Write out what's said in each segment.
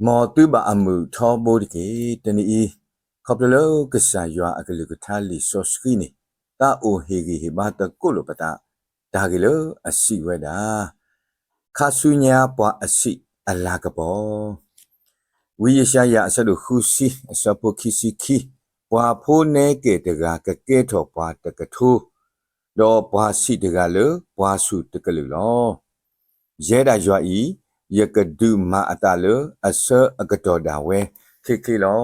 မ်သုဘၣ်အမုာ်ထီဘိတက့ၢ်. တနံၤအံၤ, ခီဖျိလၢကစၢ်ယွၤအကလုၢ်ကထါလံာ်စီဆှံန့ၣ် သးအိၣ်ဟ့ၣ်ဂံၢ်ဟ့ၣ်ဘါသကိးလိာ်ပသး တၢ်ဂ့ၢ်လၢအစံးဝဲဒၣ်, ခါဆူညါပှၤအဆံးအလၤကပီၤ. ဝံယၡါယၤအဆၢဒိၣ်ဃုဆံ အဆၢဖိခံဆံခံ, ပှၤဖိနဲကဲာ်တဂၤကကဲထီၣ်ပှၤတကထိ, ဒီးပှၤဆံးတဂၤလၢပှၤဆူၣ်တကလုာ်လီၤ. ယဲဒၣ်ယွၤအံၤ, ယကဒုးမၤအသးလၢအဆၢအကတီၢ်ဒၣ်ဝဲချ့ချ့လီၤ.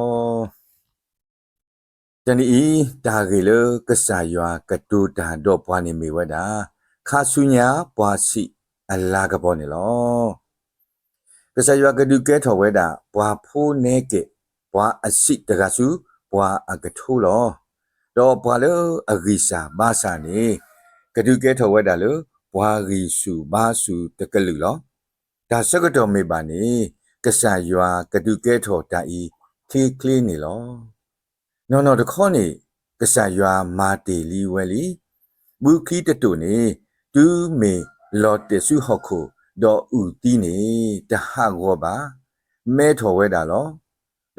တနံၤအံၤ, တၢ်ဂ့ၢ်လၢကစၢ်ယွၤကတိၤတၢ်ဒီးပှၤန့ၣ်မ့ၢ်ဝဲဒၣ်, ခါဆူညါပှၤဆံးအလၤကပီၤန့ၣ်လီၤ. ကစၢ်ယွၤကဒုးကဲထီၣ်ဝဲဒၣ် ပှၤဖိနဲကဲာ် ပှၤအဆံးတဂၤဆူ ပှၤအကထိလီၤ. ဒီးပှၤလၢအဂံၢ်စၢ်ဘါစၢ်န့ၣ် ကဒုးကဲထီၣ်ဝဲဒၣ်လၢ ပှၤဂံၢ်ဆူၣ်ဘါဆူၣ်တကလုာ်လီၤ. တၢ်ဆၢကတီၢ်မ့ၢ်ဘၣ်န့ၣ် ကစၢ်ယွၤကဒုးကဲထီၣ်တၢ်အံၤချ့ချ့န့ၣ်လီၤ. နီၢ်နီၢ်တခီန့ၣ် ကစၢ်ယွၤမၤတ့ၢ်လံဝဲလံ. ဘုချံတတိာ်န့ၣ် တုၤမ့ၢ်လီၤတဲာ်ဆူဟီၣ်ခိၣ် ဒီးအုၣ်သံန့ၣ် တဟးဂီၤဘၣ်, မဲထီၣ်ဝဲဒၣ်လီ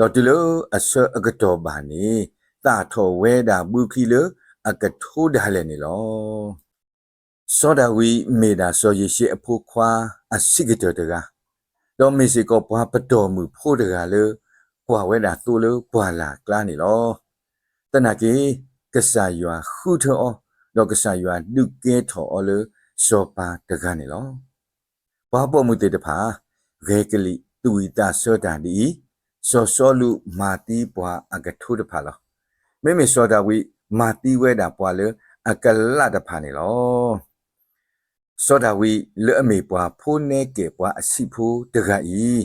ၤ. ဒီးတုၤလၢအဆၢအကတီၢ်ဘၣ်န့ၣ် သၣ်ထီၣ်ဝဲဒၣ်ဘုချံလၢအကထိဒၣ်လဲာ်န့ၣ်လီၤ. စီၤဒၤဝံးမ့ၢ်ဒၣ်စီၤယ့ၡ့အဖိခွါအဆံးကတၢၢ်တဂၤ, ဒီးမ့ၢ်စ့ၢ်ကီးပှၤပတီၢ်မုၢ်ဖိတဂၤလၢ ကွၢ်ဝဲဒၣ်သိလၢပှၢ်လၢ်ကျါန့ၣ်လီၤ. သနာ်က့ ကစၢ်ယွၤဃုထၢအီၤ, ဒီးကစၢ်ယွၤဒုးကဲထီၣ်အီၤလၢစီၤပၤတဂၤန့ၣ်လီၤ. ပှၤပိာ်မုၣ်သ့ၣ်တဖၣ် ဂဲၤကလံၣ်သူၣ်ဝံၣ်သးဆၢတၢ်ဒ်အံၤ, စီၤစီလူးမၤသံပှၤအကထိတဖၣ်လီၤ. မ့မ့ၢ်စီၤဒၤဝံးမၤသံဝဲဒၣ်ပှၤလၢအကလးတဖၣ်န့ၣ်လီၤ. စီၤဒၤဝံးလၢအမ့ၢ်ပှၤဖိနဲကဲာ်ပှၤအဆံးဖိတဂၤအံၤ,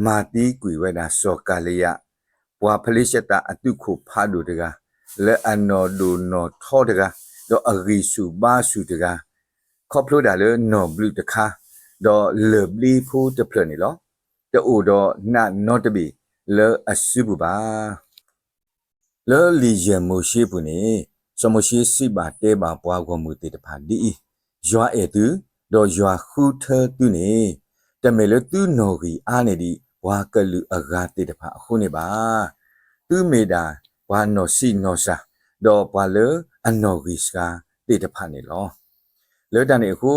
မၤသံကွံာ်ဝဲဒၣ်စီၤကၤလံယး, ပှၤဖလ့ၡသးအသုးခိၣ်ဖးဒိၣ်တဂၤ, လၢအနီၢ်ဒိၣ်နီၢ်ထီတဂၤ, ဒီးအဂံၢ်ဆူၣ်ဘါဆူၣ်တဂၤ, ခီဖျိဒၣ်လၢနီၢ်ဘျုးတခါ, ဒီးလၢၢ်ဘျ့ဖိတဖျၢၣ်န့ၣ်လီၤ. တအိၣ်ဒီးနးနီတဘ့ၣ်လၢအစုပူၤဘၣ်. လၢလံာ်ယဲၢ်မိၤၡ့ပူၤန့ၣ်, စီၤမိၤၡ့စံးဘၣ်တဲဘၣ်ပှၤဂီၢ်မုၢ်သ့ၣ်တဖၣ်ဒ်အံၤ, ယွၤအဲၣ်သု, ဒီးယွၤဃုထၢသုန့ၣ်, တမ့ၢ်လၢသုနီၣ်ဂံၢ်အါန့ၢ်ဒံးပှၤကလုာ်အဂၤသ့ၣ်တဖၣ်အဃိန့ၣ်ဘၣ်. သုမ့ၢ်ဒၣ်ပှၤနီၢ်ဆံးနီၢ်စၢ်, ဒီးပှၤလၢအနီၣ်ဂံၢ်စှၤသ့ၣ်တဖၣ်န့ၣ်လီၤ. လၢတၢ်န့ၣ်အဃိ,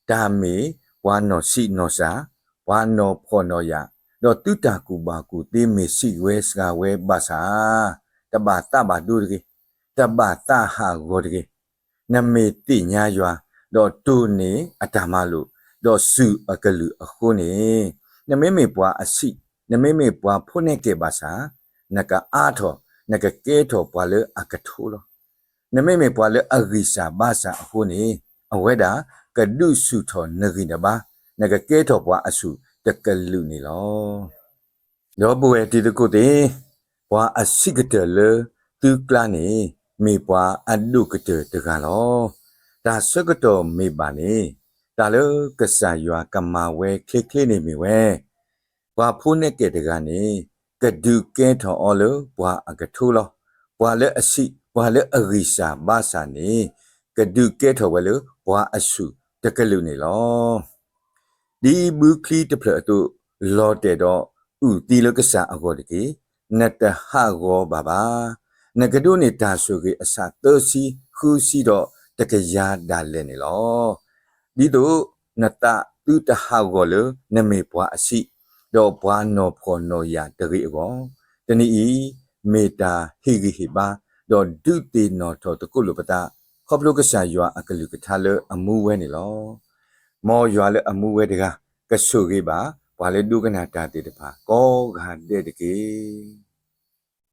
တၢ်မ့ၢ်ပှၤနီၢ်ဆံးနီၢ်စၢ်, ပှၤနီၢ်ဖှီၣ်နီၢ်ယာ်, ဒီးသုတၢ်ကူၣ်ဘၣ်ကူၣ်သ့မ့ၢ်ဆံးဝဲစှၤဝဲဘၣ်ဆၣ်, တဘၣ်သးဘၣ်ဒိတဂ့ၤ, တဘၣ်သးဟးဂီၤတဂ့ၤ. နမ့ၢ်သ့ၣ်ညါယွၤ, ဒီးတိၢ်န့ၢ်အတၢ်မၤလိာ်, ဒီးစူၢ်အကလုၢ်အဃိန့ၣ်, နမ့မ့ၢ်ပှၤအဆံး, နမ့မ့ၢ်ပှၤဖိနဲကဲာ်ဘၣ်ဆၣ်, နကအါထီၣ်, နကကဲထီၣ်ပှၤလၢအကထိလီၤ. နမ့မ့ၢ်ပှၤလၢအဂံၢ်စၢ်ဘါစၢ်အဃိန့ၣ်, အဝဲဒၣ်ကဒုးဆူၣ်ထီၣ်နဂံၢ်နဘါ, နကကဲထီၣ်ပှၤအဆူၣ်တကလုာ်န့ၣ်လီၤ. ဒီပုၢ်ဝဲၢ်တံၤသကိးသ့ၣ်, ပှၤအဆံးကတၢၢ်လၢသုကျါန့ၣ်, မ့ၢ်ပှၤအဒိၣ်ကတၢၢ်တဂၤလီၤ. တၢ်ဆၢကတီၢ်မ့ၢ်ဘၣ်န့ၣ်, တၢ်လၢကစၢ်ယွၤကမၤဝဲချ့ချ့န့ၣ်မ့ၢ်ဝဲ, ပှၤဖိနဲကဲာ်တဂၤန့ၣ်, ကဒုးကဲထီၣ်အီၤလၢပှၤအကထိလီၤ. ပှၤလၢအဆံး, ပှၤလၢအဂံၢ်စၢ်ဘါစၢ်န့ၣ်, ကဒုးကဲထီၣ်ဝဲလၢပှၤအဆူၣ်တကလုာ်န့ၣ်လီၤ. ဒ်ဘုချံတဖျၢၣ်အသိး, လီၤတဲာ်ဒီးအုၣ်သံလၢကစၢ်အဂီၢ်တက့ၢ်. နတဟးဂီၤဘၣ်ဘၣ်. နကဒိးန့ၢ်တၢ်ဆိၣ်ဂ့ၤအဆၣ်သၢဆံ, ဃုဆံဒီးတကယၤဒၣ်လဲာ်န့ၣ်လီၤ. ဒ်သိးနသးသုတဟးဂီၤလၢနမ့ၢ်ပှၤအဆံး, ဒီးပှၤနီၢ်ဖှီၣ်နီၢ်ယာ်တဂ့ၤအဂီၢ်, တနံၤအံၤမ့ၢ်တၢ်ဟ့ၣ်ဂံၢ်ဟ့ၣ်ဘါ, ဒီးဒုးသ့ၣ်နီၣ်ထီၣ်သကိးလိာ်ပသး, ခီဖျိကစၢ်ယွၤအကလုၢ်ကထါလၢအမူဝဲန့ၣ်လီၤ. မ်ယွၤလၢအမူဝဲတဂၤ, ကဆိၣ်ဂ့ၤဘၣ်ပှၤလၢဒိကနၣ်တၢ်သ့ၣ်တဖၣ်ကိးဂၤဒဲးတက့ၢ်.